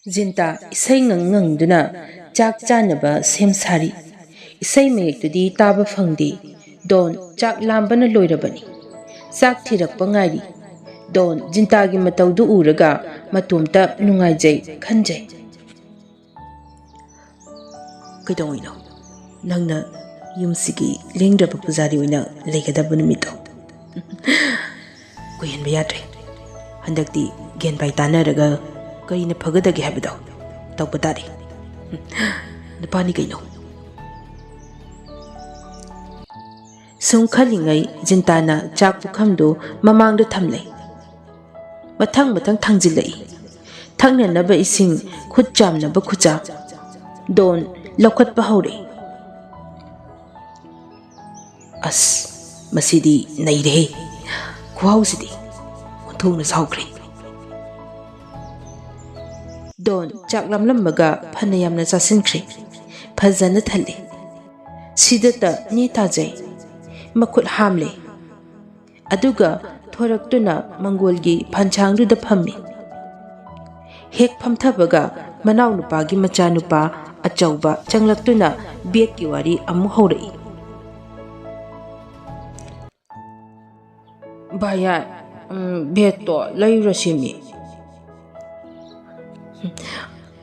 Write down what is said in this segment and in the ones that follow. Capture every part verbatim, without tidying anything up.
ꯖꯤꯟꯇꯥ ꯏꯁꯩ ꯉꯪ ꯉꯪꯗꯨꯅ ꯆꯥꯛ ꯆꯥꯅꯕ ꯁꯦꯝ ꯁꯥꯔꯤ꯫ ꯏꯁꯩ ꯃꯌꯦꯛꯇꯨꯗꯤ ꯇꯥꯕ ꯐꯪꯗꯦ꯫ ꯗꯣꯟ ꯆꯥꯛ ꯂꯥꯝꯕꯅ ꯂꯣꯏꯔꯕꯅꯤ꯫ ꯆꯥꯛ ꯊꯤꯔꯛꯄ ꯉꯥꯏꯔꯤ꯫ ꯗꯣꯟ ꯖꯤꯟꯇꯥꯒꯤ ꯃꯇꯧꯗꯨ ꯎꯔꯒ ꯃꯇꯣꯝꯇ ꯅꯨꯡꯉꯥꯏꯖꯩ ꯈꯟꯖꯩ꯫ "ꯀꯩꯗꯧꯉꯩꯅꯣ ꯅꯪꯅ ꯌꯨꯝꯁꯤꯒꯤ ꯂꯦꯡꯗ꯭ꯔꯕ ꯄꯨꯖꯥꯔꯤ ꯑꯣꯏꯅ ꯂꯩꯒꯗꯕ ꯅꯨꯃꯤꯠꯇꯣ?" "ꯀꯨꯏꯍꯟꯕ ꯌꯥꯗ꯭ꯔꯦ꯫ ꯍꯟꯗꯛꯇꯤ ꯒ꯭ꯌꯥꯟ ꯄꯥꯏ ꯇꯥꯟꯅꯔꯒ ꯀꯔꯤꯅ ꯐꯒꯗꯒꯦ ꯍꯥꯏꯕꯗꯣ ꯇꯧꯕ ꯇꯥꯔꯦ꯫ ꯅꯨꯄꯥꯅꯤ ꯀꯩꯅꯣ꯫" ꯁꯨꯝ ꯈꯜꯂꯤꯉꯩ ꯖꯤꯟꯇꯥꯅ ꯆꯥꯛ ꯄꯨꯈꯝꯗꯨ ꯃꯃꯥꯡꯗ ꯊꯝꯂꯦ꯫ ꯃꯊꯪ ꯃꯊꯪ ꯊꯥꯡꯖꯤꯜꯂꯛꯏ꯫ ꯊꯛꯅꯅꯕ ꯏꯁꯤꯡ, ꯈꯨꯠ ꯆꯥꯝꯅꯕ ꯈꯨꯖꯥ꯫ ꯗꯣꯟ ꯂꯧꯈꯠꯄ ꯍꯧꯔꯛꯏ꯫ "ꯑꯁ, ꯃꯁꯤꯗꯤ ꯅꯩꯔꯦꯍꯦ꯫ ꯈꯨꯍꯥꯎꯁꯤꯗꯤ ꯑꯣꯟꯊꯣꯛꯅ ꯁꯥꯎꯈ꯭ꯔꯦ꯫" ꯗꯣꯟ ꯆꯥꯛ ꯂꯥꯝꯂꯝꯕꯒ ꯐꯅ ꯌꯥꯝꯅ ꯆꯥꯁꯤꯟꯈ꯭ꯔꯦ꯫ ꯐꯖꯅ ꯊꯜꯂꯦ꯫ ꯁꯤꯗꯇ ꯅꯦ ꯇꯥꯖꯩ꯫ ꯃꯈꯨꯠ ꯍꯥꯝꯂꯦ꯫ ꯑꯗꯨꯒ ꯊꯣꯔꯛꯇꯨꯅ ꯃꯪꯒꯣꯜꯒꯤ ꯐꯟꯁꯥꯡꯗꯨꯗ ꯐꯝꯃꯤ꯫ ꯍꯦꯛ ꯐꯝꯊꯕꯒ ꯃꯅꯥꯎꯅꯨꯄꯥꯒꯤ ꯃꯆꯥꯅꯨꯄꯥ ꯑꯆꯧꯕ ꯆꯪꯂꯛꯇꯨꯅ ꯕꯦꯠꯀꯤ ꯋꯥꯔꯤ ꯑꯃꯨꯛ ꯍꯧꯔꯛꯏ꯫ "ꯚꯥꯌꯥꯏ, ꯎꯝ, ꯕꯦꯠꯇꯣ ꯂꯩꯔꯨꯔꯁꯤꯃꯤ꯫"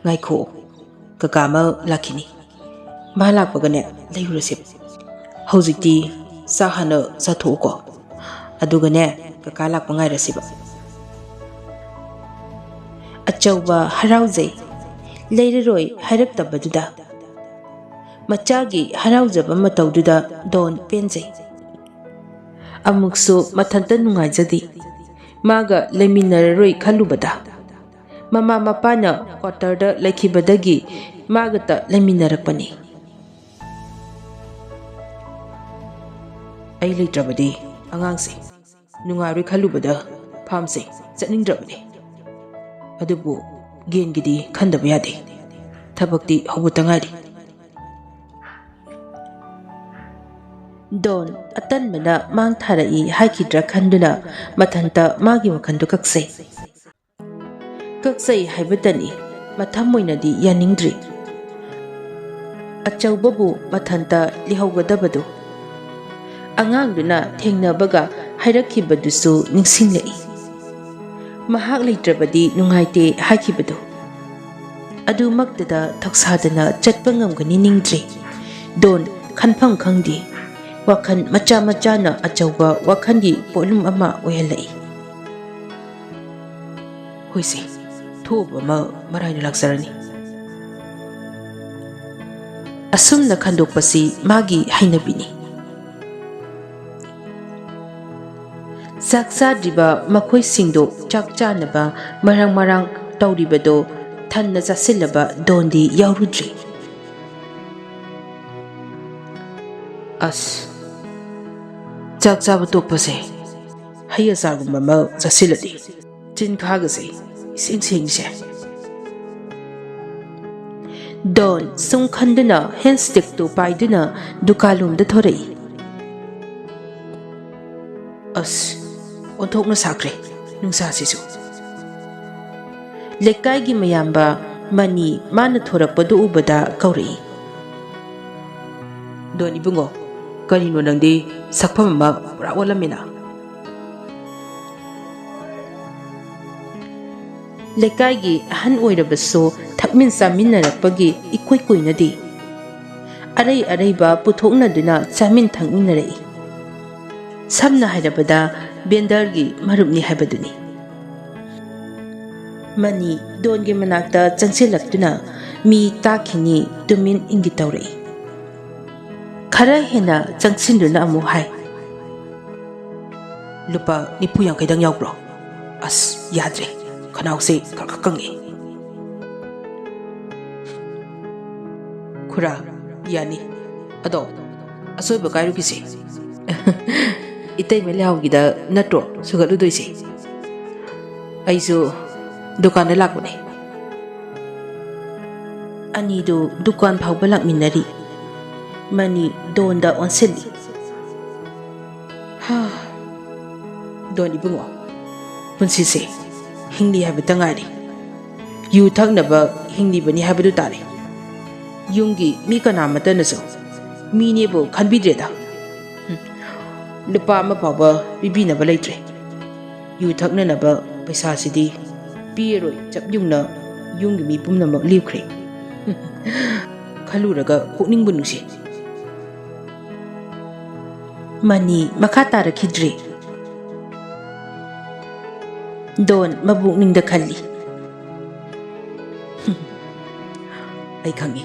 "ꯉꯥꯏꯈꯣ, ꯀꯀꯥ ꯑꯃ ꯂꯥꯛꯈꯤꯅꯤ꯫ ꯃꯥ ꯂꯥꯛꯄꯒꯅꯦ ꯂꯩꯔꯨꯔꯁꯦ꯫ ꯍꯧꯖꯤꯛꯇꯤ ꯆꯥꯛ ꯍꯥꯟꯅ ꯆꯥꯊꯣꯛꯎꯀꯣ꯫ ꯑꯗꯨꯒꯅꯦ ꯀꯀꯥ ꯂꯥꯛꯄ ꯉꯥꯏꯔꯁꯤꯕ꯫" ꯑꯆꯧꯕ ꯍꯔꯥꯎꯖꯩ꯫ ꯂꯩꯔꯔꯣꯏ ꯍꯥꯏꯔꯛꯇꯕꯗꯨꯗ꯫ ꯃꯆꯥꯒꯤ ꯍꯔꯥꯎꯖꯕ ꯃꯇꯧꯗꯨꯗ ꯗꯣꯟ ꯄꯦꯟꯖꯩ꯫ ꯑꯃꯨꯛꯁꯨ ꯃꯊꯟꯇ ꯅꯨꯡꯉꯥꯏꯖꯗꯦ꯫ ꯃꯥꯒ ꯂꯩꯃꯤꯟꯅꯔꯔꯣꯏ ꯈꯜꯂꯨꯕꯗ꯫ ꯃꯃꯥ ꯃꯄꯥꯅ ꯀ꯭ꯋꯥꯇꯔꯗ ꯂꯩꯈꯤꯕꯗꯒꯤ ꯃꯥꯒꯇ ꯂꯩꯃꯤꯟꯅꯔꯛꯄꯅꯤ꯫ ꯑꯩ ꯂꯩꯇ꯭ꯔꯕꯗꯤ ꯑꯉꯥꯡꯁꯦ ꯅꯨꯡꯉꯥꯏꯔꯣꯏ ꯈꯜꯂꯨꯕꯗ ꯐꯥꯔꯝꯁꯦ ꯆꯠꯅꯤꯡꯗ꯭ꯔꯕꯅꯤ꯫ ꯑꯗꯨꯕꯨ ꯒꯦꯟꯒꯤꯗꯤ ꯈꯟꯗꯕ ꯌꯥꯗꯦ꯫ ꯊꯕꯛꯇꯤ ꯍꯧꯕꯇ ꯉꯥꯏꯔꯤ꯫ ꯗꯣꯟ ꯑꯇꯟꯕꯅ ꯃꯥꯡ ꯊꯥꯔꯛꯏ ꯍꯥꯏꯈꯤꯗ꯭ꯔꯥ ꯈꯟꯗꯨꯅ ꯃꯊꯟꯇ ꯃꯥꯒꯤ ꯋꯥꯈꯜꯗꯨ ꯀꯛꯆꯩ꯫ ꯀꯛꯆꯩ ꯍꯥꯏꯕꯇꯅꯤ꯫ ꯃꯊꯝ ꯑꯣꯏꯅꯗꯤ ꯌꯥꯅꯤꯡꯗ꯭ꯔꯤ꯫ ꯑꯆꯧꯕꯕꯨ ꯃꯊꯟꯇ ꯂꯩꯍꯧꯒꯗꯕꯗꯨ꯫ ꯑꯉꯥꯡꯗꯨꯅ ꯊꯦꯡꯅꯕꯒ ꯍꯥꯏꯔꯛꯈꯤꯕꯗꯨꯁꯨ ꯅꯤꯡꯁꯤꯡꯂꯛꯏ꯫ ꯃꯍꯥꯛ ꯂꯩꯇ꯭ꯔꯕꯗꯤ ꯅꯨꯡꯉꯥꯏꯇꯦ ꯍꯥꯏꯈꯤꯕꯗꯨ꯫ ꯑꯗꯨꯃꯛꯇꯗ ꯊꯧꯁꯥꯗꯅ ꯆꯠꯄ ꯉꯝꯒꯅꯤ ꯅꯤꯡꯗ꯭ꯔꯤ꯫ ꯗꯣꯟ, ꯈꯟꯐꯝ ꯈꯪꯗꯦ꯫ ꯋꯥꯈꯜ ꯃꯆꯥ ꯃꯆꯥꯅ ꯑꯆꯧꯕ ꯋꯥꯈꯜꯒꯤ ꯄꯣꯠꯂꯨꯝ ꯑꯃ ꯑꯣꯏꯍꯜꯂꯛꯏ꯫ ꯍꯣꯏꯁꯦ, ꯊꯣꯛꯑꯕ ꯑꯃ ꯃꯔꯥꯏꯅ ꯂꯥꯛꯆꯔꯅꯤ꯫ ꯑꯁꯨꯝꯅ ꯈꯟꯗꯣꯛꯄꯁꯤ ꯃꯥꯒꯤ ꯍꯩꯅꯕꯤꯅꯤ꯫ ꯆꯥꯛ ꯆꯥꯗ꯭ꯔꯤꯕ ꯃꯈꯣꯏꯁꯤꯡꯗꯣ ꯆꯥꯛ ꯆꯥꯅꯕ ꯃꯔꯥꯡ ꯃꯔꯥꯡ ꯇꯧꯔꯤꯕꯗꯣ ꯊꯟꯅ ꯆꯥꯁꯤꯜꯂꯕ ꯗꯣꯟꯗꯤ ꯌꯥꯎꯔꯨꯗ꯭ꯔꯤ꯫ ꯑꯁ, ꯆꯥꯛ ꯆꯥꯕ ꯇꯣꯛꯄꯁꯦ ꯍꯩ ꯑꯆꯥꯔꯒꯨꯝꯕ ꯑꯃ ꯆꯥꯁꯤꯜꯂꯗꯤ ꯆꯤꯟ ꯈꯥꯒꯁꯦ ꯏꯁꯦꯡ ꯁꯦꯡꯉꯤꯁꯦ꯫ ꯗꯣꯟ ꯁꯨꯝ ꯈꯟꯗꯨꯅ ꯍꯦꯟ ꯁ꯭ꯇꯤꯛꯇꯨ ꯄꯥꯏꯗꯨꯅ ꯗꯨꯀꯥꯟꯂꯣꯝꯗ ꯊꯣꯔꯛꯏ꯫ ꯑꯁ, ꯑꯣꯟꯊꯣꯛꯅ ꯁꯥꯈ꯭ꯔꯦ ꯅꯨꯡꯁꯥꯁꯤꯁꯨ꯫ ꯂꯩꯀꯥꯏꯒꯤ ꯃꯌꯥꯝꯕ ꯃꯅꯤ ꯃꯥꯅ ꯊꯣꯔꯛꯄꯗꯨ ꯎꯕꯗ ꯀꯧꯔꯛꯏ꯫ ꯗꯣꯟ ꯏꯕꯨꯡꯉꯣ, ꯀꯔꯤꯅꯣ ꯅꯪꯗꯤ ꯁꯛꯐꯝ ꯑꯃ ꯄꯨꯔꯥ ꯑꯣꯜꯂꯝꯃꯤꯅ? ꯂꯩꯀꯥꯏꯒꯤ ꯑꯍꯟ ꯑꯣꯏꯔꯕꯁꯨ ꯊꯛꯃꯤꯟ ꯆꯥꯃꯤꯟꯅꯔꯛꯄꯒꯤ ꯏꯀꯨꯏ ꯀꯨꯏꯅꯗꯤ ꯑꯔꯩ ꯑꯔꯩꯕ ꯄꯨꯊꯣꯛꯅꯗꯨꯅ ꯆꯥꯃꯤꯟ ꯊꯛꯃꯤꯟꯅꯔꯛꯏ꯫ ꯁꯝꯅ ꯍꯥꯏꯔꯕꯗ ꯕꯦꯟꯗꯔꯒꯤ ꯃꯔꯨꯞꯅꯤ ꯍꯥꯏꯕꯗꯨꯅꯤ꯫ ꯃꯅꯤ ꯗꯣꯟꯒꯤ ꯃꯅꯥꯛꯇ ꯆꯪꯁꯤꯜꯂꯛꯇꯨꯅ ꯃꯤ ꯇꯥꯈꯤꯅꯤ ꯇꯨꯃꯤꯟ ꯏꯪꯒꯤꯠ ꯇꯧꯔꯛꯏ꯫ ꯈꯔ ꯍꯦꯟꯅ ꯆꯪꯁꯤꯟꯗꯨꯅ ꯑꯃꯨꯛ ꯍꯥꯏ꯫ ꯂꯨꯄꯥ ꯅꯤꯐꯨ ꯌꯥꯡꯈꯩꯗꯪ ꯌꯥꯎꯕ꯭ꯔꯣ? ꯑꯁ, ꯌꯥꯗ꯭ꯔꯦ, ꯈꯅꯥꯎꯁꯦ ꯈꯔ ꯈꯔ ꯀꯪꯉꯦ꯫ ꯈꯨꯔꯥ, ꯌꯥꯅꯤ꯫ ꯑꯗꯣ, ꯑꯁꯣꯏꯕ ꯀꯥꯏꯔꯨꯒꯤꯁꯦ꯫ ꯏꯇꯩꯃ ꯂꯩꯍꯥꯎꯒꯤꯗ ꯅꯠꯇ꯭ꯔꯣ ꯁꯨꯒꯠꯂꯨꯗꯣꯏꯁꯦ? ꯑꯩꯁꯨ ꯗꯨꯀꯥꯟꯗ ꯂꯥꯛꯄꯅꯦ꯫ ꯑꯅꯤꯗꯨ ꯗꯨꯀꯥꯟ ꯐꯥꯎꯕ ꯂꯥꯛꯃꯤꯟꯅꯔꯤ꯫ ꯃꯅꯤ ꯗꯣꯟꯗ ꯑꯣꯟꯁꯤꯜꯂꯤ꯫ ꯍꯥ, ꯗꯣꯟ ꯏꯕꯨꯡꯉꯣ, ꯄꯨꯟꯁꯤꯁꯦ ꯍꯤꯡꯂꯤ ꯍꯥꯏꯕꯇ ꯉꯥꯏꯔꯦ꯫ ꯌꯨ ꯊꯛꯅꯕ ꯍꯤꯡꯂꯤꯕꯅꯤ ꯍꯥꯏꯕꯗꯨ ꯇꯥꯔꯦ꯫ ꯌꯨꯝꯒꯤ ꯃꯤ ꯀꯅꯥꯃꯠꯇꯅꯁꯨ ꯃꯤꯅꯦꯕꯨ ꯈꯟꯕꯤꯗ꯭ꯔꯦꯗ꯫ ꯍꯨꯝ, ꯂꯨꯄꯥ ꯑꯃ ꯐꯥꯎꯕ ꯄꯤꯕꯤꯅꯕ ꯂꯩꯇ꯭ꯔꯦ꯫ ꯌꯨ ꯊꯛꯅꯅꯕ ꯄꯩꯁꯥꯁꯤꯗꯤ ꯄꯤꯔꯔꯣꯏ ꯆꯞ ꯌꯨꯡꯅ ꯌꯨꯝꯒꯤ ꯃꯤ ꯄꯨꯝꯅꯃꯛ ꯂꯦꯞꯈ꯭ꯔꯦ꯫ ꯈꯜꯂꯨꯔꯒ ꯄꯨꯛꯅꯤꯡꯕꯨ ꯅꯨꯡꯁꯤ꯫ ꯃꯅꯤ ꯃꯈꯥ ꯇꯥꯔꯛꯈꯤꯗ꯭ꯔꯦ꯫ ꯗꯣꯟ ꯃꯕꯨꯛꯅꯤꯡꯗ ꯈꯜꯂꯤ꯫ "ꯑꯩ ꯈꯪꯏ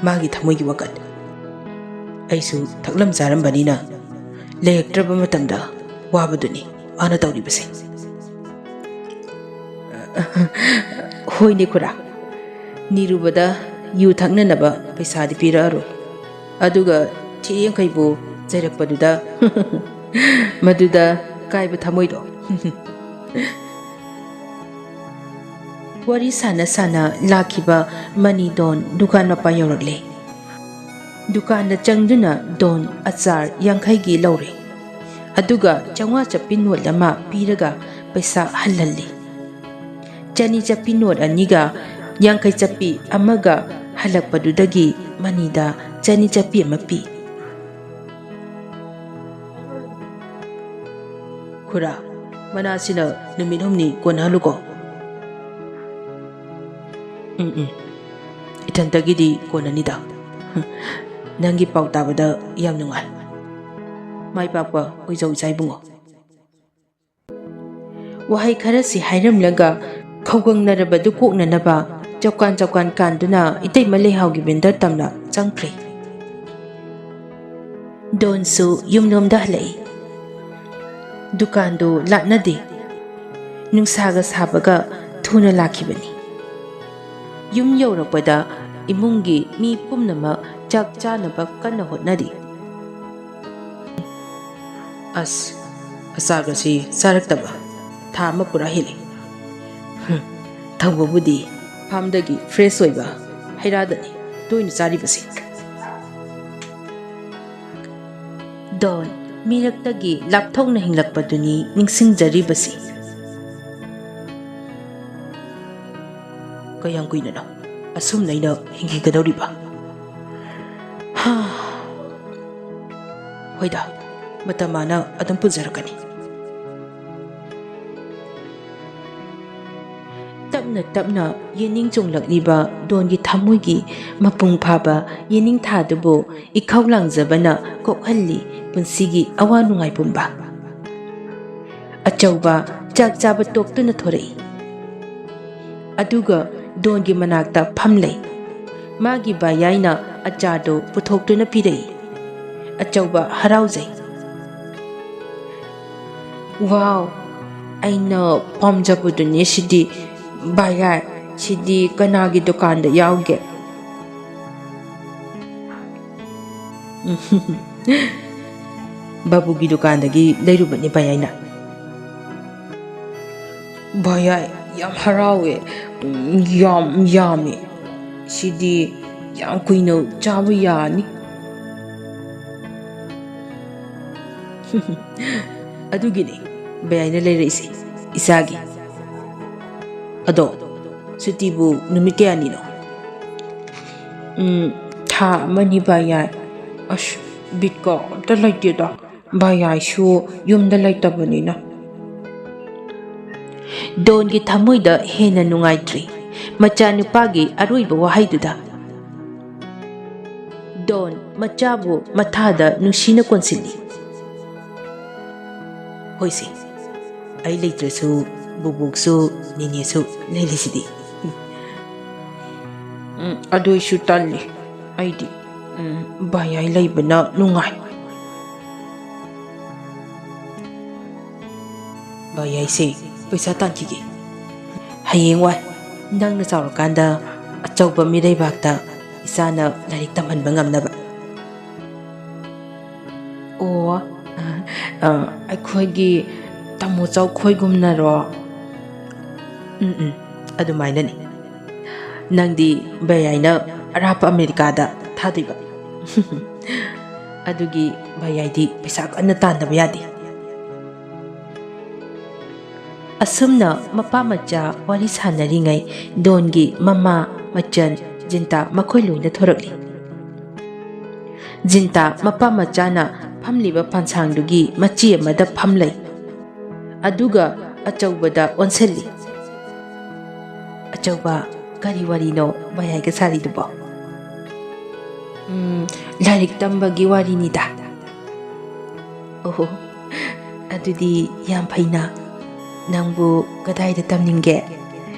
ꯃꯥꯒꯤ ꯊꯃꯣꯏꯒꯤ ꯋꯥꯀꯠ꯫ ꯑꯩꯁꯨ ꯊꯛꯂꯝ ꯆꯥꯔꯝꯕꯅꯤꯅ ꯂꯩꯔꯛꯇ꯭ꯔꯕ ꯃꯇꯝꯗ ꯋꯥꯕꯗꯨꯅꯤ ꯃꯥꯅ ꯇꯧꯔꯤꯕꯁꯦ꯫" "ꯍꯣꯏꯅꯦ ꯈꯨꯔꯥ, ꯅꯤꯔꯨꯕꯗ ꯌꯨ ꯊꯛꯅꯅꯕ ꯄꯩꯁꯥꯗꯤ ꯄꯤꯔꯛꯑꯔꯣꯏ꯫ ꯑꯗꯨꯒ ꯆꯦ ꯌꯥꯡꯈꯩꯕꯨ ꯆꯩꯔꯛꯄꯗꯨꯗ, ꯃꯗꯨꯗ ꯀꯥꯏꯕ ꯊꯃꯣꯏꯗꯣ꯫" ꯋꯥꯔꯤ ꯁꯥꯟꯅ ꯁꯥꯟꯅ ꯂꯥꯛꯈꯤꯕ ꯃꯅꯤ ꯗꯣꯟ ꯗꯨꯀꯥꯟ ꯃꯄꯥ ꯌꯧꯔꯛꯂꯦ꯫ ꯗꯨꯀꯥꯟꯗ ꯆꯪꯗꯨꯅ ꯗꯣꯟ ꯑꯆꯥꯔ ꯌꯥꯡꯈꯩꯒꯤ ꯂꯧꯔꯦ꯫ ꯑꯗꯨꯒ ꯆꯥꯝꯃꯉꯥ ꯆꯞꯄꯤ ꯅꯣꯠ ꯑꯃ ꯄꯤꯔꯒ ꯄꯩꯁꯥ ꯍꯜꯍꯜꯂꯤ꯫ ꯆꯅꯤ ꯆꯞꯄꯤ ꯅꯣꯠ ꯑꯅꯤꯒ ꯌꯥꯡꯈꯩ ꯆꯞꯄꯤ ꯑꯃꯒ ꯍꯜꯂꯛꯄꯗꯨꯗꯒꯤ ꯃꯅꯤꯗ ꯆꯅꯤ ꯆꯞꯄꯤ ꯑꯃ ꯄꯤ꯫ "ꯈꯨꯔꯥ, ꯃꯅꯥꯁꯤꯅ ꯅꯨꯃꯤꯠ ꯍꯨꯝꯅꯤ ꯀꯣꯟꯅꯍꯜꯂꯨꯀꯣ꯫" "ꯎꯝ, ꯎꯝ, ꯏꯊꯟꯇꯒꯤꯗꯤ ꯀꯣꯟꯅꯅꯤꯗ꯫ ꯅꯪꯒꯤ ꯄꯥꯎ ꯇꯥꯕꯗ ꯌꯥꯝ ꯅꯨꯡꯉꯥꯏ꯫ ꯃꯥꯏ ꯄꯥꯛꯄ ꯑꯣꯏꯖꯧ ꯏꯆꯥ ꯏꯕꯨꯡꯉꯣ꯫" ꯋꯥꯍꯩ ꯈꯔꯁꯤ ꯍꯥꯏꯔꯝꯂꯒ ꯈꯧꯒꯪꯅꯔꯕꯗꯨ ꯀꯣꯛꯅꯅꯕ ꯆꯧꯀꯥꯟ ꯆꯧꯀꯥꯟ ꯀꯥꯟꯗꯨꯅ ꯏꯇꯩꯃ ꯂꯩꯍꯥꯎꯒꯤ ꯚꯦꯟꯗꯔ ꯇꯝꯅ ꯆꯪꯈ꯭ꯔꯦ꯫ ꯗꯣꯟꯁꯨ ꯌꯨꯝꯂꯣꯝꯗ ꯍꯜꯂꯛꯏ꯫ ꯗꯨꯀꯥꯟꯗꯨ ꯂꯥꯞꯅꯗꯦ꯫ ꯅꯨꯡꯁꯥꯒ ꯁꯥꯕꯒ ꯊꯨꯅ ꯂꯥꯛꯈꯤꯕꯅꯤ꯫ ꯌꯨꯝ ꯌꯧꯔꯛꯄꯗ ꯏꯃꯨꯡꯒꯤ ꯃꯤ ꯄꯨꯝꯅꯃꯛ ꯆꯥꯛ ꯆꯥꯅꯕ ꯀꯟꯅ ꯍꯣꯠꯅꯔꯤ꯫ "ꯑꯁ, ꯑꯆꯥꯔꯒꯁꯤ ꯆꯥꯔꯛꯇꯕ ꯊꯥ ꯑꯃ ꯄꯨꯔꯥ ꯍꯦꯜꯂꯦ꯫ ꯍꯨꯝ, ꯇꯧꯕꯕꯨꯗꯤ ꯐꯥꯝꯗꯒꯤ ꯐ꯭ꯔꯦꯁ ꯑꯣꯏꯕ ꯍꯩ ꯔꯥꯗꯅꯤ ꯇꯣꯏꯅ ꯆꯥꯔꯤꯕꯁꯦ꯫" ꯗꯣꯟ ꯃꯤꯔꯛꯇꯒꯤ ꯂꯥꯞꯊꯣꯛꯅ ꯍꯤꯡꯂꯛꯄꯗꯨꯅꯤ ꯅꯤꯡꯁꯤꯡꯖꯔꯤꯕꯁꯤ꯫ ꯀꯌꯥꯝ ꯀꯨꯏꯅꯅꯣ ꯑꯁꯨꯝꯅ ꯑꯩꯅ ꯍꯤꯡꯈꯤꯒꯗꯧꯔꯤꯕ? ꯍꯥ꯫ ꯍꯣꯏꯗ, ꯃꯇꯝ ꯃꯥꯅ ꯑꯗꯨꯝ ꯄꯨꯖꯔꯛꯀꯅꯤ꯫ ꯇꯞꯅ ꯇꯞꯅ ꯌꯦꯅꯤꯡ ꯆꯣꯡꯂꯛꯂꯤꯕ ꯗꯣꯟꯒꯤ ꯊꯃꯣꯏꯒꯤ ꯃꯄꯨꯡ ꯐꯥꯕ ꯌꯦꯅꯤꯡꯊꯥꯗꯨꯕꯨ ꯏꯈꯧ ꯂꯥꯡꯖꯕꯅ ꯀꯣꯛꯍꯜꯂꯤ ꯄꯨꯟꯁꯤꯒꯤ ꯑꯋꯥ ꯅꯨꯡꯉꯥꯏ ꯄꯨꯝꯕ꯫ ꯑꯆꯧꯕ ꯆꯥꯛ ꯆꯥꯕ ꯇꯣꯛꯇꯨꯅ ꯊꯣꯔꯛꯏ꯫ ꯑꯗꯨꯒ ꯗꯣꯟꯒꯤ ꯃꯅꯥꯛꯇ ꯐꯝꯂꯩ꯫ ꯃꯥꯒꯤ ꯚꯥꯌꯥꯏꯅ ꯑꯆꯥꯔꯗꯨ ꯄꯨꯊꯣꯛꯇꯨꯅ ꯄꯤꯔꯛꯏ꯫ ꯑꯆꯧꯕ ꯍꯔꯥꯎꯖꯩ꯫ "ꯋꯥꯎ, ꯑꯩꯅ ꯄꯥꯝꯖꯕꯗꯨꯅꯦ ꯁꯤꯗꯤ꯫ ꯚꯥꯌꯥꯏ, ꯁꯤꯗꯤ ꯀꯅꯥꯒꯤ ꯗꯨꯀꯥꯟꯗ ꯌꯥꯎꯒꯦ?" "ꯕꯥꯕꯨꯒꯤ ꯗꯨꯀꯥꯟꯗꯒꯤ ꯂꯩꯔꯨꯕꯅꯤ ꯚꯥꯌꯥꯏꯅ꯫" "ꯚꯥꯌꯥꯏ, ꯌꯥꯝ ꯍꯔꯥꯎꯋꯦ꯫ ꯎꯝ, ꯌꯥꯝ ꯌꯥꯝꯃꯤ꯫ ꯁꯤꯗꯤ ꯌꯥꯝ ꯀꯨꯏꯅ ꯆꯥꯕ ꯌꯥꯅꯤ꯫" "ꯑꯗꯨꯒꯤꯅꯤ ꯚꯥꯌꯥꯏꯅ ꯂꯩꯔꯛꯏꯁꯦ, ꯏꯆꯥꯒꯤ꯫ ꯑꯗꯣ, ꯁꯨꯇꯤꯕꯨ ꯅꯨꯃꯤꯠ ꯀꯌꯥꯅꯤꯅꯣ?" "ꯎꯝ, ꯊꯥ ꯑꯃꯅꯤ ꯚꯥꯌꯥꯏ꯫ ꯑꯁ, ꯕꯤꯠꯀ ꯑꯝꯇ ꯂꯩꯇꯦꯗ, ꯚꯥꯌꯥꯏꯁꯨ ꯌꯨꯝꯗ ꯂꯩꯇꯕꯅꯤꯅ꯫" ꯗꯣꯟꯒꯤ ꯊꯃꯣꯏꯗ ꯍꯦꯟꯅ ꯅꯨꯡꯉꯥꯏꯇ꯭ꯔꯤ ꯃꯆꯥꯅꯨꯄꯥꯒꯤ ꯑꯔꯣꯏꯕ ꯋꯥꯍꯩꯗꯨꯗ꯫ ꯗꯣꯟ ꯃꯆꯥꯕꯨ ꯃꯊꯥꯗ ꯅꯨꯡꯁꯤꯅ ꯀꯣꯟꯁꯤꯜꯂꯤ꯫ "ꯍꯣꯏꯁꯦ, ꯑꯩ ꯂꯩꯇ꯭ꯔꯁꯨ ꯕꯨꯕꯣꯛꯁꯨ ꯅꯦꯅꯦꯁꯨ ꯂꯩꯔꯤꯁꯤꯗꯤ꯫" "ꯎꯝ, ꯑꯗꯨꯏꯁꯨ ꯇꯜꯂꯤ꯫ ꯑꯩꯗꯤ, ꯎꯝ, ꯚꯥꯌꯥꯏ ꯂꯩꯕꯅ ꯅꯨꯡꯉꯥꯏ꯫" "ꯚꯥꯌꯥꯏꯁꯦ ꯄꯩꯁꯥ ꯇꯥꯟꯈꯤꯒꯦ꯫ ꯍꯌꯦꯡꯋꯥꯏ ꯅꯪꯅ ꯆꯥꯎꯔꯀꯥꯟꯗ ꯑꯆꯧꯕ ꯃꯤꯔꯩꯕꯥꯛꯇ ꯏꯆꯥꯅ ꯂꯥꯏꯔꯤꯛ ꯇꯝꯍꯟꯕ ꯉꯝꯅꯕ꯫" "ꯑꯣ, ꯑ, ꯑ, ꯑꯩꯈꯣꯏꯒꯤ ꯇꯥꯃꯣ ꯆꯥꯎꯈꯣꯏꯒꯨꯝꯅꯔꯣ?" "ꯎꯝ, ꯎꯝ, ꯑꯗꯨꯃꯥꯏꯅꯅꯤ꯫ ꯅꯪꯗꯤ ꯚꯥꯌꯥꯏꯅ ꯑꯔꯥꯞꯄ ꯑꯃꯦꯔꯤꯀꯥꯗ ꯊꯥꯗꯣꯏꯕ꯫" "ꯑꯗꯨꯒꯤ ꯚꯥꯌꯥꯏꯗꯤ ꯄꯩꯁꯥ ꯀꯟꯅ ꯇꯥꯟꯗꯕ ꯌꯥꯗꯦ꯫" ꯑꯁꯨꯝꯅ ꯃꯄꯥ ꯃꯆꯥ ꯋꯥꯔꯤ ꯁꯥꯟꯅꯔꯤꯉꯩ ꯗꯣꯟꯒꯤ ꯃꯃꯥ, ꯃꯆꯟ, ꯖꯤꯟꯇꯥ ꯃꯈꯣꯏ ꯂꯣꯏꯅ ꯊꯣꯔꯛꯂꯤ꯫ ꯖꯤꯟꯇꯥ ꯃꯄꯥ ꯃꯆꯥꯅ ꯐꯝꯂꯤꯕ ꯄꯥꯟꯁꯥꯡꯗꯨꯒꯤ ꯃꯆꯤ ꯑꯃꯗ ꯐꯝꯂꯩ꯫ ꯑꯗꯨꯒ ꯑꯆꯧꯕꯗ ꯑꯣꯟꯁꯤꯜꯂꯤ꯫ "ꯑꯆꯧꯕ, ꯀꯔꯤ ꯋꯥꯔꯤꯅꯣ ꯚꯌꯥꯏꯒ ꯁꯥꯔꯤꯗꯨꯕꯣ?" "ꯎꯝ, ꯂꯥꯏꯔꯤꯛ ꯇꯝꯕꯒꯤ ꯋꯥꯔꯤꯅꯤꯗ꯫" "ꯑꯣꯍꯣ, ꯑꯗꯨꯗꯤ ꯌꯥꯝ ꯐꯩꯅ꯫ ꯅꯪꯕꯨ ꯀꯗꯥꯏꯗ ꯇꯝꯅꯤꯡꯒꯦ?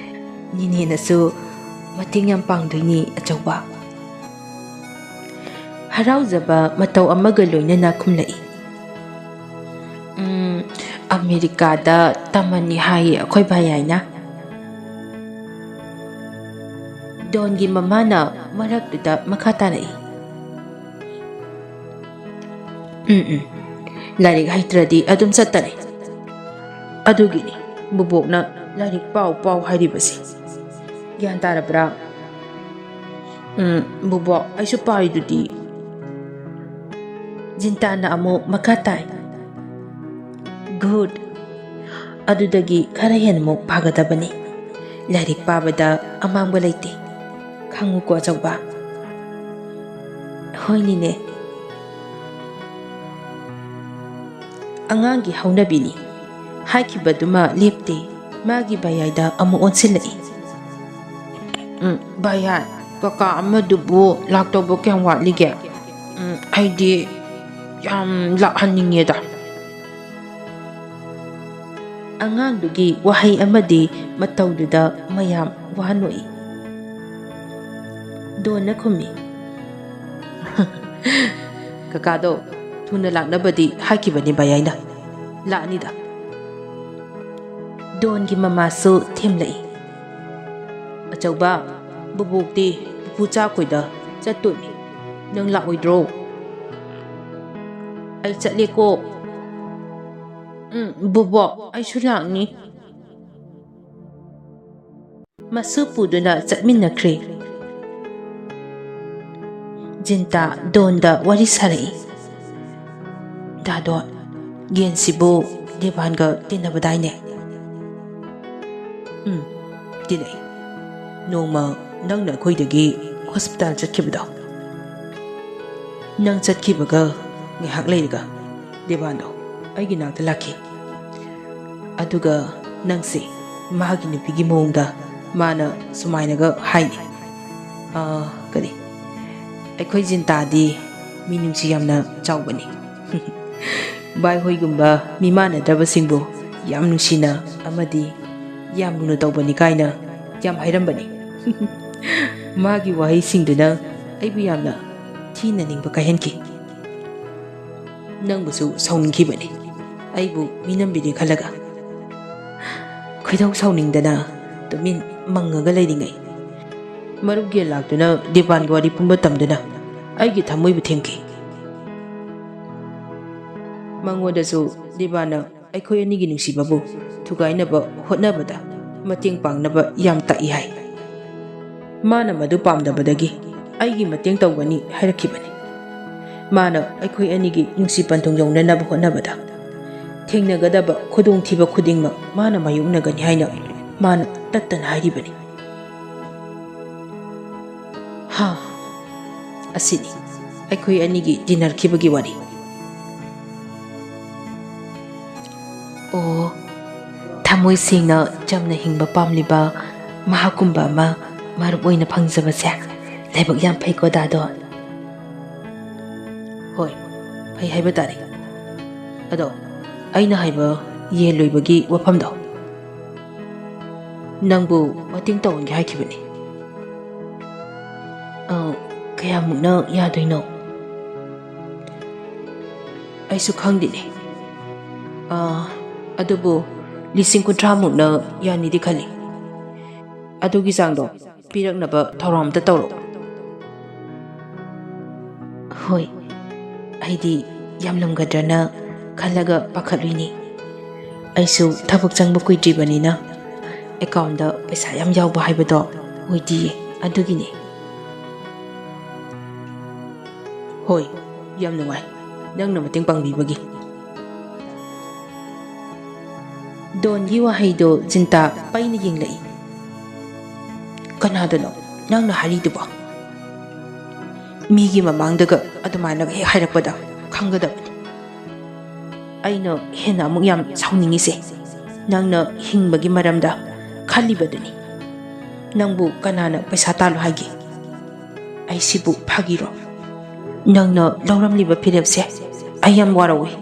ꯅꯤꯅꯦꯅꯁꯨ ꯃꯇꯦꯡ ꯌꯥꯝ ꯄꯥꯡꯗꯣꯏꯅꯤ, ꯑꯆꯧꯕ꯫" ꯍꯔꯥꯎꯖꯕ ꯃꯇꯧ ꯑꯃꯒ ꯂꯣꯏꯅꯅ ꯈꯨꯝꯂꯛꯏ꯫ "ꯎꯝ, ꯑꯃꯦꯔꯤꯀꯥꯗ ꯇꯝꯃꯅꯤ ꯍꯥꯏꯌꯦ ꯑꯩꯈꯣꯏ ꯚꯌꯥꯏꯅ꯫" ꯗꯣꯟꯒꯤ ꯃꯃꯥꯅ ꯃꯔꯛꯇꯨꯗ ꯃꯈꯥ ꯇꯥꯔꯛꯏ꯫ "ꯎꯝ, ꯎꯝ, ꯂꯥꯏꯔꯤꯛ ꯍꯩꯇ꯭ꯔꯗꯤ ꯑꯗꯨꯝ ꯆꯠꯇꯔꯦ꯫ ꯑꯗꯨꯒꯤꯅꯤ ꯕꯨꯕꯣꯛꯅ ꯂꯥꯏꯔꯤꯛ ꯄꯥꯎ ꯄꯥꯎ ꯍꯥꯏꯔꯤꯕꯁꯦ꯫ ꯒ꯭ꯌꯥꯟ ꯇꯥꯔꯕ꯭ꯔꯥ?" "ꯎꯝ, ꯕꯨꯕꯣꯛ, ꯑꯩꯁꯨ ꯄꯥꯔꯤꯗꯨꯗꯤ꯫" ꯖꯤꯟꯇꯥꯅ ꯑꯃꯨꯛ ꯃꯈꯥ ꯇꯥꯏ꯫ "Good꯫ ꯑꯗꯨꯗꯒꯤ ꯈꯔ ꯍꯦꯟꯅ ꯑꯃꯨꯛ ꯄꯥꯒꯗꯕꯅꯤ꯫ ꯂꯥꯏꯔꯤꯛ ꯄꯥꯕꯗ ꯑꯃꯥꯡꯕ ꯂꯩꯇꯦ꯫ ꯈꯪꯉꯨꯀꯣ, ꯑꯆꯧꯕ꯫" "ꯍꯣꯏ, ꯅꯤꯅꯦ꯫" ꯑꯉꯥꯡꯒꯤ ꯍꯧꯅꯕꯤꯅꯤ꯫ ꯍꯥꯏꯈꯤꯕꯗꯨꯃ ꯂꯦꯞꯇꯦ꯫ ꯃꯥꯒꯤ ꯚꯌꯥꯏꯗ ꯑꯃꯨꯛ ꯑꯣꯟꯁꯤꯜꯂꯛꯏ꯫ "ꯎꯝ, ꯚꯌꯥꯏ, ꯀꯀꯥ ꯑꯃꯗꯨꯕꯨ ꯂꯥꯛꯇꯧꯕ ꯀꯌꯥꯝ ꯋꯥꯠꯂꯤꯒꯦ? ꯎꯝ, ꯑꯩꯗꯤ ꯌꯥꯝ ꯂꯥꯛꯍꯟꯅꯤꯡꯉꯦꯗ꯫" ꯑꯉꯥꯡꯗꯨꯒꯤ ꯋꯥꯍꯩ ꯑꯃꯗꯤ ꯃꯇꯧꯗꯨꯗ ꯃꯌꯥꯝ ꯋꯥ ꯅꯣꯛꯏ꯫ ꯗꯣꯟꯅ ꯈꯨꯝꯃꯤ꯫ "ꯀꯀꯥꯗꯣ ꯊꯨꯅ ꯂꯥꯛꯅꯕꯗꯤ ꯍꯥꯏꯈꯤꯕꯅꯤ ꯚꯌꯥꯏꯅ꯫ ꯂꯥꯛꯑꯅꯤꯗ꯫" ꯗꯣꯟꯒꯤ ꯃꯃꯥꯁꯨ ꯊꯦꯝꯂꯛꯏ꯫ "ꯑꯆꯧꯕ, ꯕꯨꯕꯣꯛꯇꯤ ꯄꯨꯄꯨ ꯆꯥꯛꯈꯣꯏꯗ ꯆꯠꯇꯣꯏꯅꯤ꯫ ꯅꯪ ꯂꯥꯛꯑꯣꯏꯗ꯭ꯔꯣ?" "ꯑꯩ ꯆꯠꯂꯦꯀꯣ꯫" "ꯎꯝ, ꯕꯨꯕꯣꯛ, ꯑꯩꯁꯨ ꯂꯥꯛꯅꯤ꯫" ꯃꯁꯨ ꯄꯨꯗꯨꯅ ꯆꯠꯃꯤꯟꯅꯈ꯭ꯔꯦ꯫ ꯖꯤꯟꯇꯥ ꯗꯣꯟꯗ ꯋꯥꯔꯤ ꯁꯥꯔꯛꯏ꯫ "ꯗꯥ ꯗꯣꯟ, ꯌꯦꯟꯁꯤꯕꯨ ꯗꯦꯕꯥꯟꯒ ꯇꯤꯟꯅꯕꯗꯥꯏꯅꯦ?" ꯎꯝ, ꯇꯤꯜꯂꯛꯏ꯫ ꯅꯣꯡꯃ ꯅꯪꯅ ꯑꯩꯈꯣꯏꯗꯒꯤ ꯍꯣꯁꯄꯤꯇꯥꯜ ꯆꯠꯈꯤꯕꯗꯣ, ꯅꯪ ꯆꯠꯈꯤꯕꯒ ꯉꯥꯏꯍꯥꯛ ꯂꯩꯔꯒ ꯗꯦꯕꯥꯟꯗꯣ ꯑꯩꯒꯤ ꯅꯥꯛꯇ ꯂꯥꯛꯈꯤ꯫ ꯑꯗꯨꯒ ꯅꯪꯁꯦ ꯃꯥꯒꯤ ꯅꯨꯄꯤꯒꯤ ꯃꯑꯣꯡꯗ ꯃꯥꯅ ꯁꯨꯃꯥꯏꯅꯒ ꯍꯥꯏꯅꯤ, "ꯑꯥ, ꯀꯔꯤ, ꯑꯩꯈꯣꯏ ꯖꯤꯟꯇꯥꯗꯤ ꯃꯤꯅꯨꯡꯁꯤ ꯌꯥꯝꯅ ꯆꯥꯎꯕꯅꯤ꯫ ꯚꯥꯏ ꯍꯣꯏꯒꯨꯝꯕ ꯃꯤꯃꯥꯟꯅꯗ꯭ꯔꯕꯁꯤꯡꯕꯨ ꯌꯥꯝ ꯅꯨꯡꯁꯤꯅ ꯑꯃꯗꯤ ꯌꯥꯝ ꯂꯨꯅ ꯇꯧꯕꯅꯤ" ꯀꯥꯏꯅ ꯌꯥꯝ ꯍꯥꯏꯔꯝꯕꯅꯤ꯫ ꯃꯥꯒꯤ ꯋꯥꯍꯩꯁꯤꯡꯗꯨꯅ ꯑꯩꯕꯨ ꯌꯥꯝꯅ ꯊꯤꯅ ꯅꯤꯡꯕ ꯀꯥꯏꯍꯟꯈꯤ꯫ ꯅꯪꯕꯨꯁꯨ ꯁꯥꯎꯅꯤꯡꯈꯤꯕꯅꯤ, ꯑꯩꯕꯨ ꯃꯤꯅꯝꯕꯤꯔꯦ ꯈꯜꯂꯒ꯫ ꯈꯣꯏꯗꯧ ꯁꯥꯎꯅꯤꯡꯗꯅ ꯇꯨꯃꯤꯟ ꯃꯪꯉꯒ ꯂꯩꯔꯤꯉꯩ, ꯃꯔꯨꯞ ꯒꯦꯜ ꯂꯥꯛꯇꯨꯅ ꯗꯤꯄꯥꯟꯒꯤ ꯋꯥꯔꯤ ꯄꯨꯝꯕ ꯇꯝꯗꯨꯅ ꯑꯩꯒꯤ ꯊꯃꯣꯏꯕꯨ ꯊꯦꯡꯈꯤ꯫ ꯃꯉꯣꯟꯗꯁꯨ ꯗꯤꯄꯥꯟꯅ ꯑꯩꯈꯣꯏ ꯑꯅꯤꯒꯤ ꯅꯨꯡꯁꯤꯕꯕꯨ ꯊꯨꯒꯥꯏꯅꯕ ꯍꯣꯠꯅꯕꯗ ꯃꯇꯦꯡ ꯄꯥꯡꯅꯕ ꯌꯥꯝ ꯇꯥꯛꯏ ꯍꯥꯏ꯫ ꯃꯥꯅ ꯃꯗꯨ ꯄꯥꯝꯗꯕꯗꯒꯤ ꯑꯩꯒꯤ ꯃꯇꯦꯡ ꯇꯧꯒꯅꯤ ꯍꯥꯏꯔꯛꯈꯤꯕꯅꯤ꯫ ꯃꯥꯅ ꯑꯩꯈꯣꯏ ꯑꯅꯤꯒꯤ ꯅꯨꯡꯁꯤ ꯄꯟꯊꯨꯡ ꯌꯧꯅꯅꯕ ꯍꯣꯠꯅꯕꯗ ꯊꯦꯡꯅꯒꯗꯕ ꯈꯨꯗꯣꯡꯊꯤꯕ ꯈꯨꯗꯤꯡꯃꯛ ꯃꯥꯅ ꯃꯥꯌꯣꯛꯅꯒꯅꯤ ꯍꯥꯏꯅ ꯃꯥꯅ ꯇꯠꯇꯅ ꯍꯥꯏꯔꯤꯕꯅꯤ꯫ ꯍꯥ, ꯑꯁꯤꯅꯤ ꯑꯩꯈꯣꯏ ꯑꯅꯤꯒꯤ ꯇꯤꯟꯅꯔꯛꯈꯤꯕꯒꯤ ꯋꯥꯔꯤ꯫ ꯑꯣ, ꯊꯃꯣꯏ ꯁꯦꯡꯅ ꯆꯝꯅ ꯍꯤꯡꯕ ꯄꯥꯝꯂꯤꯕ ꯃꯍꯥꯛꯀꯨꯝꯕ ꯑꯃ ꯃꯔꯨꯞ ꯑꯣꯏꯅ ꯐꯪꯖꯕꯁꯦ ꯂꯥꯏꯕꯛ ꯌꯥꯝ ꯐꯩꯀꯣ, ꯗꯥꯗꯣ꯫ ꯍꯣꯏ, ꯐꯩ ꯍꯥꯏꯕ ꯇꯥꯔꯦ꯫ ꯑꯗꯣ, ꯑꯩꯅ ꯍꯥꯏꯕ ꯌꯦꯟ ꯂꯣꯏꯕꯒꯤ ꯋꯥꯐꯝꯗꯣ, ꯅꯪꯕꯨ ꯃꯇꯦꯡ ꯇꯧꯍꯟꯒꯦ ꯍꯥꯏꯈꯤꯕꯅꯤ꯫ ꯑ, ꯀꯌꯥꯃꯨꯛꯅ ꯌꯥꯗꯣꯏꯅꯣ? ꯑꯩꯁꯨ ꯈꯪꯗꯦꯅꯦ꯫ ꯑ, ꯑꯗꯨꯕꯨ ꯂꯤꯁꯤꯡ ꯀꯨꯟꯊ꯭ꯔꯥ ꯃꯨꯛꯅ ꯌꯥꯅꯤꯗꯤ ꯈꯜꯂꯤ꯫ ꯑꯗꯨꯒꯤ ꯆꯥꯡꯗꯣ ꯄꯤꯔꯛꯅꯕ ꯊꯧꯔꯥꯡ ꯑꯝꯇ ꯇꯧꯔꯛꯑꯣ꯫ ꯍꯣꯏ, ꯑꯩꯗꯤ ꯌꯥꯝꯂꯝꯒꯗ꯭ꯔꯅ ꯈꯜꯂꯒ ꯄꯥꯈꯠꯂꯨꯏꯅꯤ꯫ ꯑꯩꯁꯨ ꯊꯕꯛ ꯆꯪꯕ ꯀꯨꯏꯗ꯭ꯔꯤꯕꯅꯤꯅ ꯑꯦꯀꯥꯎꯟꯗ ꯄꯩꯁꯥ ꯌꯥꯝ ꯌꯥꯎꯕ ꯍꯥꯏꯕꯗꯣ ꯑꯣꯏꯗꯤꯌꯦ, ꯑꯗꯨꯒꯤꯅꯤ꯫ ꯍꯣꯏ, ꯌꯥꯝ ꯅꯨꯡꯉꯥꯏ ꯅꯪꯅ ꯃꯇꯦꯡ ꯄꯥꯡꯕꯤꯕꯒꯤ꯫ ꯗꯣꯟꯒꯤ ꯋꯥꯍꯩꯗꯣ ꯖꯤꯟꯇꯥ ꯄꯩꯅ ꯌꯦꯡꯂꯛꯏ꯫ "ꯀꯅꯥꯗꯅꯣ ꯅꯪꯅ ꯍꯥꯏꯔꯤꯗꯨꯕꯣ? ꯃꯤꯒꯤ ꯃꯃꯥꯡꯗꯒ ꯑꯗꯨꯃꯥꯏꯅ ꯍꯦꯛ ꯍꯥꯏꯔꯛꯄꯗ ꯈꯪꯒꯗꯕꯅꯤ꯫ ꯑꯩꯅ ꯍꯦꯟꯅ ꯑꯃꯨꯛ ꯌꯥꯝ ꯁꯥꯎꯅꯤꯡꯉꯤꯁꯦ ꯅꯪꯅ ꯍꯤꯡꯕꯒꯤ ꯃꯔꯝꯗ ꯈꯜꯂꯤꯕꯗꯨꯅꯤ꯫ ꯅꯪꯕꯨ ꯀꯅꯥꯅ ꯄꯩꯁꯥ ꯇꯥꯜꯂꯣ ꯍꯥꯏꯒꯦ? ꯑꯩꯁꯤꯕꯨ ꯐꯥꯒꯤꯔꯣ? ꯅꯪꯅ ꯂꯧꯔꯝꯂꯤꯕ ꯐꯤꯔꯦꯞꯁꯦ ꯑꯩ ꯌꯥꯝ ꯋꯥꯔꯧꯏ꯫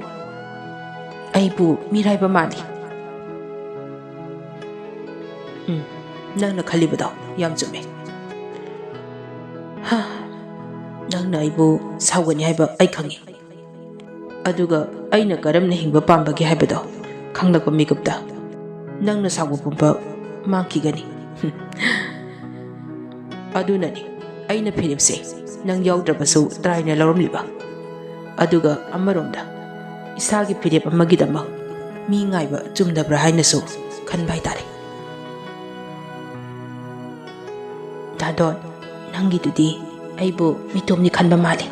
ꯑꯩꯕꯨ ꯃꯤꯔꯥꯏꯕ ꯃꯥꯜꯂꯤ꯫" "ꯎꯝ, ꯅꯪꯅ ꯈꯜꯂꯤꯕꯗꯣ ꯌꯥꯝ ꯆꯨꯝꯃꯦ꯫ ꯍꯥ, ꯅꯪꯅ ꯑꯩꯕꯨ ꯁꯥꯎꯒꯅꯤ ꯍꯥꯏꯕ ꯑꯩ ꯈꯪꯉꯤ꯫ ꯑꯗꯨꯒ ꯑꯩꯅ ꯀꯔꯝꯅ ꯍꯤꯡꯕ ꯄꯥꯝꯕꯒꯦ ꯍꯥꯏꯕꯗꯣ ꯈꯪꯂꯛꯄ ꯃꯤꯀꯨꯞꯇ ꯅꯪꯅ ꯁꯥꯎꯕ ꯄꯨꯝꯕ ꯃꯥꯡꯈꯤꯒꯅꯤ꯫" "ꯑꯗꯨꯅꯅꯤ ꯑꯩꯅ ꯐꯤꯔꯦꯞꯁꯦ ꯅꯪ ꯌꯥꯎꯗ꯭ꯔꯕꯁꯨ ꯇ꯭ꯔꯥꯏꯅ ꯂꯧꯔꯝꯂꯤꯕ꯫ ꯑꯗꯨꯒ ꯑꯃꯔꯣꯝꯗ ꯏꯁꯥꯒꯤ ꯐꯤꯔꯦꯞ ꯑꯃꯒꯤꯗꯃꯛ ꯃꯤ ꯉꯥꯏꯕ ꯆꯨꯝꯗꯕ꯭ꯔꯥ ꯍꯥꯏꯅꯁꯨ ꯈꯟꯕ ꯍꯥꯏꯇꯥꯔꯦ꯫" "ꯗꯥꯗꯣꯟ, ꯅꯪꯒꯤꯗꯨꯗꯤ ꯑꯩꯕꯨ ꯃꯤꯇꯣꯝꯅꯤ ꯈꯟꯕ ꯃꯥꯜꯂꯤ꯫"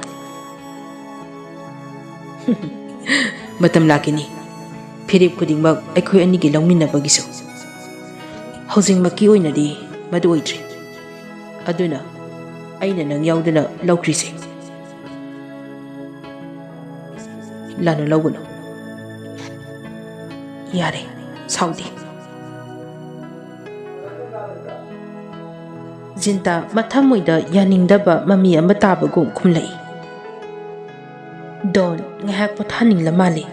"ꯃꯇꯝ ꯂꯥꯛꯈꯤꯅꯤ, ꯐꯤꯔꯦꯞ ꯈꯨꯗꯤꯡꯃꯛ ꯑꯩꯈꯣꯏ ꯑꯅꯤꯒꯤ ꯂꯧꯃꯤꯟꯅꯕꯒꯤꯁꯨ꯫ ꯍꯧꯖꯤꯛꯃꯛꯀꯤ ꯑꯣꯏꯅꯗꯤ ꯃꯗꯨ ꯑꯣꯏꯗ꯭ꯔꯤ꯫ ꯑꯗꯨꯅ ꯑꯩꯅ ꯅꯪ ꯌꯥꯎꯗꯅ ꯂꯧꯈ꯭ꯔꯤꯁꯦ꯫ ꯂꯥꯟꯅ ꯂꯧꯒꯅꯨ꯫" "ꯌꯥꯔꯦ, ꯁꯥꯎꯗꯦ꯫" ꯖꯤꯟꯇꯥ ꯃꯊꯃꯣꯏꯗ ꯌꯥꯅꯤꯡꯗꯕ ꯃꯃꯤ ꯑꯃ ꯇꯥꯕꯒꯨꯝ ꯈꯨꯝꯂꯛꯏ꯫ ꯗꯣꯟ ꯉꯥꯏꯍꯥꯛ ꯄꯣꯊꯥꯅꯤꯡꯂ ꯃꯥꯜꯂꯤ꯫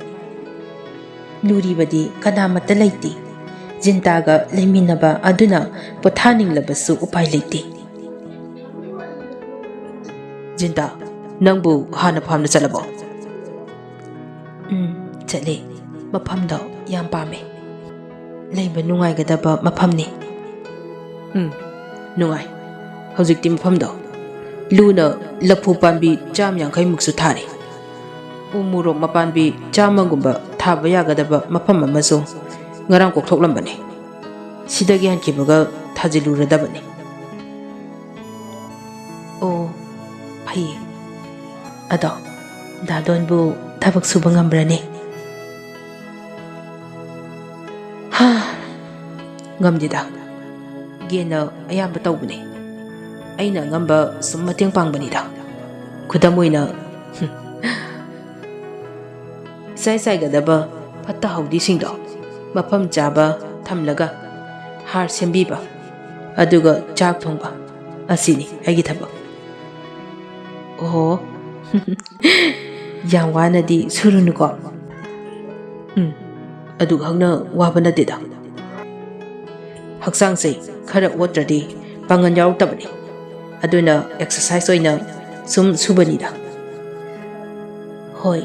ꯂꯨꯔꯤꯕꯗꯤ ꯀꯅꯥꯃꯠꯇ ꯂꯩꯇꯦ꯫ ꯖꯤꯟꯇꯥꯒ ꯂꯩꯃꯤꯟꯅꯕ ꯑꯗꯨꯅ ꯄꯣꯊꯥꯅꯤꯡꯂꯕꯁꯨ ꯎꯄꯥꯏ ꯂꯩꯇꯦ꯫ "ꯖꯤꯟꯇꯥ, ꯅꯪꯕꯨ ꯍꯥꯟꯅ ꯐꯥꯝꯗ ꯆꯠꯂꯕꯣ?" "ꯎꯝ, ꯆꯠꯂꯦ꯫ ꯃꯐꯝꯗꯣ ꯌꯥꯝ ꯄꯥꯝꯃꯦ꯫ ꯂꯩꯕ ꯅꯨꯡꯉꯥꯏꯒꯗꯕ ꯃꯐꯝꯅꯤ꯫" "ꯎꯝ, ꯅꯨꯡꯉꯥꯏ꯫ ꯍꯧꯖꯤꯛꯇꯤ ꯃꯐꯝꯗꯣ ꯂꯨꯅ ꯂꯐꯨ ꯄꯥꯝꯕꯤ ꯆꯥꯝ ꯌꯥꯡꯈꯩ ꯃꯨꯛꯁꯨ ꯊꯥꯔꯤ꯫ ꯎ ꯃꯣꯔꯣꯛ ꯃꯄꯥꯟꯕꯤ ꯆꯥꯝꯃꯒꯨꯝꯕ ꯊꯥꯕ ꯌꯥꯒꯗꯕ ꯃꯐꯝ ꯑꯃꯁꯨ ꯉꯔꯥꯡ ꯀꯣꯛꯊꯣꯛꯂꯝꯕꯅꯤ꯫ ꯁꯤꯗꯒꯤ ꯍꯟꯈꯤꯕꯒ ꯊꯥꯖꯤꯜꯂꯨꯔꯗꯕꯅꯤ꯫" "ꯑꯣ, ꯐꯩꯌꯦ꯫ ꯑꯗꯣ, ꯗꯥꯗꯣꯟꯕꯨ ꯊꯕꯛ ꯁꯨꯕ ꯉꯝꯕ꯭ꯔꯅꯦ?" ꯉꯝꯗꯦꯗ꯫ ꯒꯦꯟꯅ ꯑꯌꯥꯝꯕ ꯇꯧꯕꯅꯦ꯫ ꯑꯩꯅ ꯑꯉꯝꯕ ꯁꯨꯝ ꯃꯇꯦꯡ ꯄꯥꯡꯕꯅꯤꯗ꯫ ꯈꯨꯗꯝ ꯑꯣꯏꯅ, ꯏꯆꯥꯏ ꯆꯥꯏꯒꯗꯕ ꯐꯠꯇ ꯍꯥꯎꯗꯤꯁꯤꯡꯗꯣ ꯃꯐꯝ ꯆꯥꯕ ꯊꯝꯂꯒ ꯍꯥꯔ ꯁꯦꯝꯕꯤꯕ, ꯑꯗꯨꯒ ꯆꯥꯛ ꯊꯣꯡꯕ, ꯑꯁꯤꯅꯤ ꯑꯩꯒꯤ ꯊꯕꯛ꯫ ꯑꯣꯍꯣ꯫ ꯌꯥꯝ ꯋꯥꯅꯗꯤ ꯁꯨꯔꯨꯅꯨꯀꯣ꯫ ꯎꯝ, ꯑꯗꯨꯛ ꯍꯧꯅ ꯋꯥꯕ ꯅꯠꯇꯦꯗ꯫ ꯍꯛꯆꯥꯡꯁꯦ ꯈꯔ ꯑꯣꯠꯇ꯭ꯔꯗꯤ ꯄꯥꯡꯒꯜ ꯌꯥꯎꯔꯛꯇꯕꯅꯤ꯫ ꯑꯗꯨꯅ ꯑꯦꯛꯁꯔꯁꯥꯏꯁ ꯑꯣꯏꯅ ꯁꯨꯝ ꯁꯨꯕꯅꯤꯗ꯫ ꯍꯣꯏ,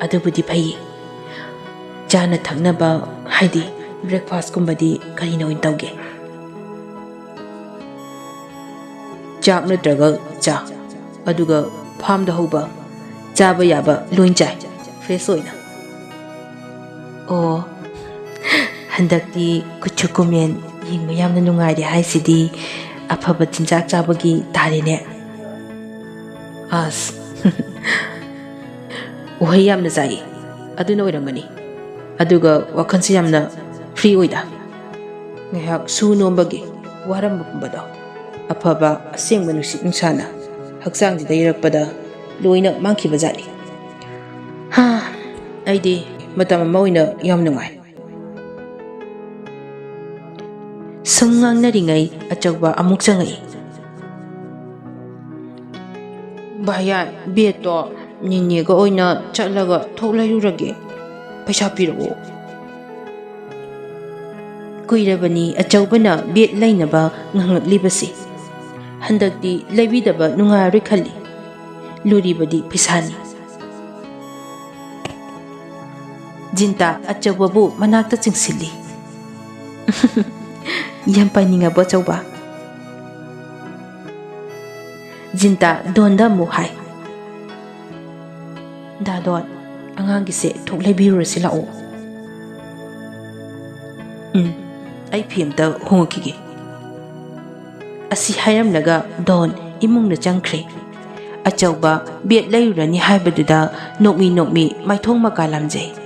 ꯑꯗꯨꯕꯨꯗꯤ ꯐꯩꯌꯦ꯫ ꯆꯥꯅ ꯊꯛꯅꯕ, ꯍꯥꯏꯗꯤ ꯕ꯭ꯔꯦꯛꯐꯥꯁꯀꯨꯝꯕꯗꯤ ꯀꯔꯤꯅ ꯑꯣꯏꯅ ꯇꯧꯒꯦ? ꯆꯥꯛ ꯅꯠꯇ꯭ꯔꯒ ꯆꯥ, ꯑꯗꯨꯒ ꯐꯥꯝꯗ ꯍꯧꯕ ꯆꯥꯕ ꯌꯥꯕ ꯂꯣꯏ ꯆꯥꯏ, ꯐ꯭ꯔꯦꯁ ꯑꯣꯏꯅ꯫ ꯑꯣ, ꯍꯟꯗꯛꯇꯤ ꯀꯨꯠꯁꯨ ꯀꯨꯃꯦꯟ ꯌꯦꯡꯕ ꯌꯥꯝꯅ ꯅꯨꯡꯉꯥꯏꯔꯦ ꯍꯥꯏꯁꯤꯗꯤ ꯑꯐꯕ ꯆꯤꯟꯖꯥꯛ ꯆꯥꯕꯒꯤ ꯇꯥꯔꯦꯅꯦ꯫ ꯑꯁ, ꯎꯍꯩ ꯌꯥꯝꯅ ꯆꯥꯏ, ꯑꯗꯨꯅ ꯑꯣꯏꯔꯝꯒꯅꯤ꯫ ꯑꯗꯨꯒ ꯋꯥꯈꯜꯁꯨ ꯌꯥꯝꯅ ꯐ꯭ꯔꯤ ꯑꯣꯏꯗ꯫ ꯉꯥꯏꯍꯥꯛ ꯁꯨ ꯅꯣꯝꯕꯒꯤ ꯋꯥꯔꯝꯕ ꯄꯨꯝꯕꯗꯣ ꯑꯐꯕ ꯑꯁꯦꯡꯕ ꯅꯨꯡꯁꯤꯠ ꯅꯨꯡꯁꯥꯅ ꯍꯛꯆꯥꯡꯁꯤꯗ ꯌꯩꯔꯛꯄꯗ ꯂꯣꯏꯅ ꯃꯥꯡꯈꯤꯕ ꯖꯥꯠꯅꯤ꯫ ꯍꯥ, ꯑꯩꯗꯤ ꯃꯇꯝ ꯑꯃ ꯑꯣꯏꯅ ꯌꯥꯝ ꯅꯨꯡꯉꯥꯏ꯫ ꯁꯨꯝ ꯉꯥꯡꯅꯔꯤꯉꯩ ꯑꯆꯧꯕ ꯑꯃꯨꯛ ꯆꯪꯉꯛꯏ꯫ ꯚꯥꯌꯥꯏ, ꯕꯦꯠꯇꯣ ꯅꯤꯅꯦꯒ ꯑꯣꯏꯅ ꯆꯠꯂꯒ ꯊꯣꯛ ꯂꯩꯔꯨꯔꯒꯦ꯫ ꯄꯩꯁꯥ ꯄꯤꯔꯛꯑꯣ꯫ ꯀꯨꯏꯔꯕꯅꯤ ꯑꯆꯧꯕꯅ ꯕꯦꯠ ꯂꯩꯅꯕ ꯉꯥꯡꯂꯛꯂꯤꯕꯁꯤ꯫ ꯍꯟꯗꯛꯇꯤ ꯂꯩꯕꯤꯗꯕ ꯅꯨꯡꯉꯥꯏꯔꯣꯏ ꯈꯜꯂꯤ꯫ ꯂꯨꯔꯤꯕꯗꯤ ꯄꯩꯁꯥꯅꯤ꯫ ꯖꯤꯟꯇꯥ ꯑꯆꯧꯕꯕꯨ ꯃꯅꯥꯛꯇ ꯆꯤꯡꯁꯤꯜꯂꯤ꯫ ꯌꯥꯝ ꯄꯥꯏꯅꯤꯡꯉꯕꯣ ꯑꯆꯧꯕ? ꯖꯤꯟꯇꯥ ꯗꯣꯟꯗ ꯑꯃꯨꯛ ꯍꯥꯏ꯫ ꯗꯥ ꯗꯣꯟ, ꯑꯉꯥꯡꯒꯤꯁꯦ ꯊꯣꯛ ꯂꯩꯕꯤꯔꯨꯔꯁꯤ ꯂꯥꯛꯑꯣ꯫ ꯎꯝ, ꯑꯩ ꯐꯤ ꯑꯝꯇ ꯍꯣꯡꯉꯛꯈꯤꯒꯦ꯫ ꯑꯁꯤ ꯍꯥꯏꯔꯝꯂꯒ ꯗꯣꯟ ꯏꯃꯨꯡꯗ ꯆꯪꯈ꯭ꯔꯦ꯫ ꯑꯆꯧꯕ ꯕꯦꯠ ꯂꯩꯔꯨꯔꯅꯤ ꯍꯥꯏꯕꯗꯨꯗ ꯅꯣꯛꯃꯤ ꯅꯣꯛꯃꯤ ꯃꯥꯏꯊꯣꯡ ꯃꯀꯥ ꯂꯥꯝꯖꯩ꯫